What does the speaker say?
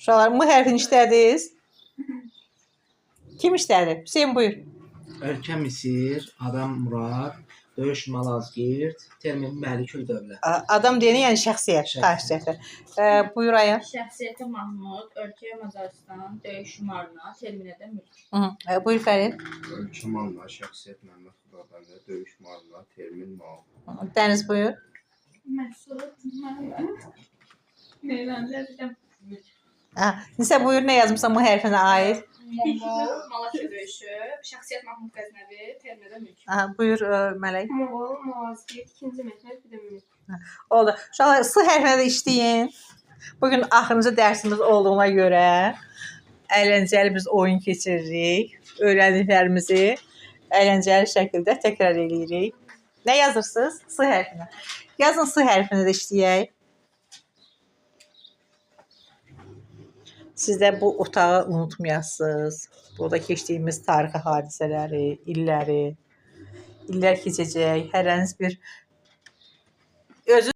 Uşaqlar, M hərfini işlədiniz? Kim işlədi? Hüseyn buyur. Ölkə Misir, adam Murad, döyüş Malazgirt, termin Məliküldövlə. Adam deyəni, yəni şəxsiyyət, Şəxsiyyət. Tarix cəhətdən. Buyur Ayan. Şəxsiyyəti Mahmud, ölkəyə Macarıstan, döyüş Marna, terminə də mülk. Hı. Buyur Fərid. Ölkə Manna, şəxsiyyət Məmməd Xudabəndə, döyüş Marna, termin Mal. Dəniz buyur. Məsud, Məhəmməd. Neyləndilər? Ha, Nisə buyur, nə yazmısan M hərfinə aid? Monqol, Malatya döyüşü, şəxsiyyət Mahmud Qəznəvi, terminə də mülk. Aha, buyur Mələk. Moğol, Malazgirt, 2-ci Mehmet, bir də mülk. Oldu. Uşaqlar, S hərfinə də işləyin. Bugün axırıncı dərsimiz olduğuna görə əyləncəli biz oyun keçiririk. Öyrəndiklərimizi əyləncəli şəkildə təkrar eləyirik. Nə yazırsınız? S hərfinə. Yazın S hərfini də işləyək. Siz də bu otağı unutmayasınız. Burada keçdiyimiz tarixi hadisələri, illəri, illər keçəcək. Hərəniz bir özü